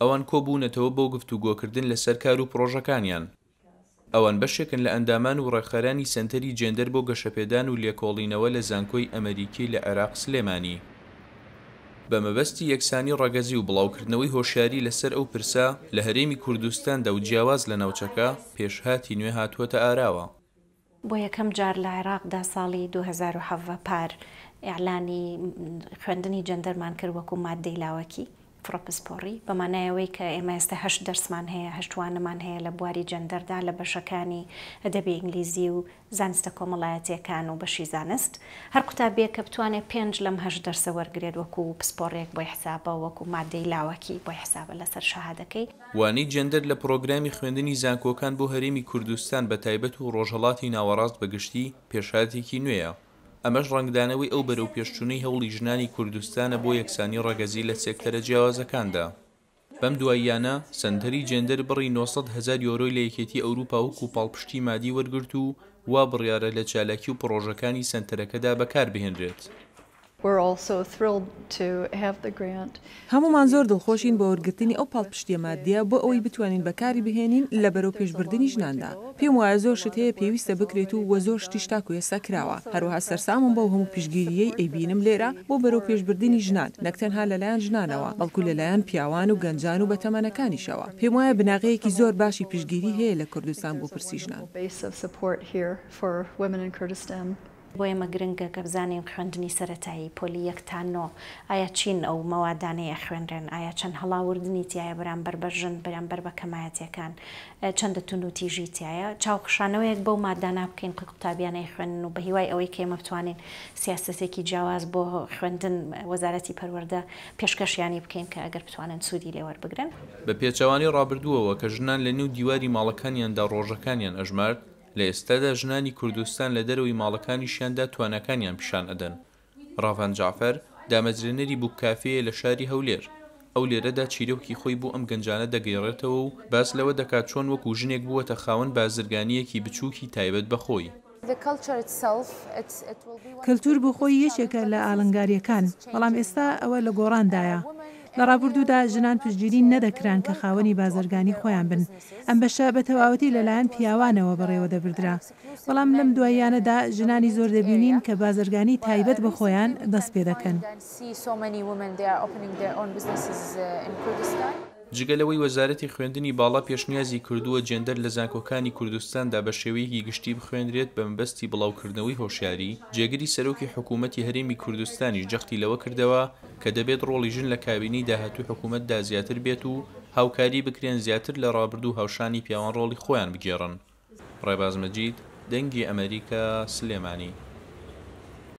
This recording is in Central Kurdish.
ئەوان کۆبوونەتەوە بۆ گفتوگۆکردن لەسەر کار و پڕۆژەکانیان. ئەوان بەشێکن لە ئەندامان و ڕێکخەرانی سەنتەری جێندەر بۆ گەشەپێدان و لێکۆڵینەوە لە زانکۆی ئەمەریکی لە عێراق سلێمانی. بە مەبەستی یەکسانی ڕەگەزی و بڵاوکردنەوەی هۆشیاری لەسەر ئەو پرسە لە هەرێمی کوردستاندا و جیاواز لە ناوچەکە، پێشهاتی نوێ هاتووەتە ئاراوە. بۆ یەکەم جار لە عێراقدا ساڵی 2017 پار ئیعلانی خوێندنی جەندەرمان کرد وەکو ماددەی لاوەکی، فڕە پسپۆڕی، بە مانای ئەوەی کە ئێمە ئێستا هەشت دەرسمان هەیە، هەشت وانەمان هەیە لە بواری جەندەردا لە بەشەکانی ئەدەبی ئینگلیزی و زانستە کۆمەڵایەتییەکان و بەشی زانست. هەر قوتابییەک کە بتوانێت پێنج لەم هەشت دەرسە وەرگرێت وەکو پسپۆڕییەک بۆی حسابە، وەکو ماددەی لاوەکی بۆی حسابە لەسەر شەهادەکەی. وانەی جێندەر لە پڕۆگرامی خوێندنی زانکۆکان بۆ هەرێمی کوردستان بە تایبەت و ڕۆژهەڵاتی ناوەڕاست بە گشتی پێشهاتێکی نوێیە، ئەمەش ڕەنگدانەوەی ئەو بەرەوپێشچوونەی هەوڵی ژنانی کوردستانە بۆ یەکسانی ڕەگەزی لە سێکتەرە جیاوازەکاندا. بەم دواییانە سەنتەری جێندەر بڕی 900 هەزار یۆرۆی لە یەکێتی ئەوروپا وەکو پاڵپشتی مادی وەرگرت و وا بڕیارە لە چالاکی و پڕۆژەکانی سەنتەرەکەدا بەکاربهێنرێت. هەموومان زۆر دڵخۆشین بە وەرگرتنی ئەو پاڵپشتییە ماددییە بۆ ئەوەی بتوانین بەکاری بهێنین لە بەرەوپێشبردنی ژناندا. پێم وایە زۆر شت هەیە پێویستە بکرێت و وە زۆر شتیش تاکو ئێستا کراوە. هەروەها سەرسامم بەو هەموو پشتگیرییەی ئەیبینم لێرە بۆ بەرەوپێشبردنی ژنان، نەک تەنها لەلایەن ژنانەوە، بەڵکو لەلایەن پیاوان و گەنجان و بەتەمەنەکانیشەوە. پێم وایە بناغەیەکی زۆر باشی پشتگیری هەیە لە کوردستان بۆ پرسی ژنان. بۆ ئێمە گرنگە کە بزانین خوێندنی سەرەتایی، پۆلی یەک تا نۆ، ئایا چین ئەو مەوادانەی ئەخوێنرێن، ئایا چەند هەڵاوردنی تیایە بەرامبەر بە ژن، بەرامبەر بە کەمایەتیەکان، چەندە توندوتیژی تیایە، چاوخشانەوەیەک بەو مادانە بکەین کە قوتابیان ئەیخوێنن و بە هیوای ئەوەی کە ئێمە بتوانین سیاسەتێکی جیاواز بۆ خوێندن وەزارەتی پەروەردە پێشکەشیانی بکەین کە ئەگەر بتوانن سوودی لێ وەربگرن. بە پێچەوانەی ڕابردووەوە کە ژنان لە نێو دیواری ماڵەکانیاندا ڕۆژەکانیان ئەژمارد، لە ئێستادا ژنانی کوردستان لە دەرەوەی ماڵەکانیشیاندا تواناکانیان پیشان ئەدەن. ڕاڤان جەعفەر، دامەزرێنەری بوک کافێیە لە شاری هەولێر. ئەو لێرەدا چیرۆکی خۆی بۆ ئەم گەنجانە دەگێڕێتەوە و باس لەوە دەکات چۆن وەکو ژنێک بووەتە خاوەن بازرگانییەکی بچووکی تایبەت بە خۆی. کەلتور بۆ خۆی یەکێکە لە ئاڵنگارییەکان، بەڵام ئێستا ئەوە لە گۆڕاندایە. لە ڕابوردوودا ژنان پشتگیری نەدەکران کە خاوەنی بازرگانی خۆیان بن، ئەم بەشە بە تەواوەتی لەلایەن پیاوانەوە بەڕێوەدەبردرا، بەڵام لەم دواییانەدا ژنانی زۆر دەبینین کە بازرگانی تایبەت بە خۆیان دەست پێدەکەن. جگە لەوەی وەزارەتی خوێندنی باڵا پێشنیازی کردووە جێندەر لە زانکۆکانی کوردستاندا بە شێوەیەکی گشتی بخوێندرێت بە مەبەستی بڵاوکردنەوەی هۆشیاری، جێگری سەرۆکی حکوومەتی هەرێمی کوردستانیش جەختی لەوە کردەوە کە دەبێت ڕۆڵی ژن لە کابینەی داهاتووی حکوومەتدا زیاتر بێت و هاوکاری بکرێن زیاتر لە ڕابردوو هاوشانی پیاوان ڕۆڵی خۆیان بگێڕن. ڕێباز مەجید، دەنگی ئەمەریکا، سلێمانی.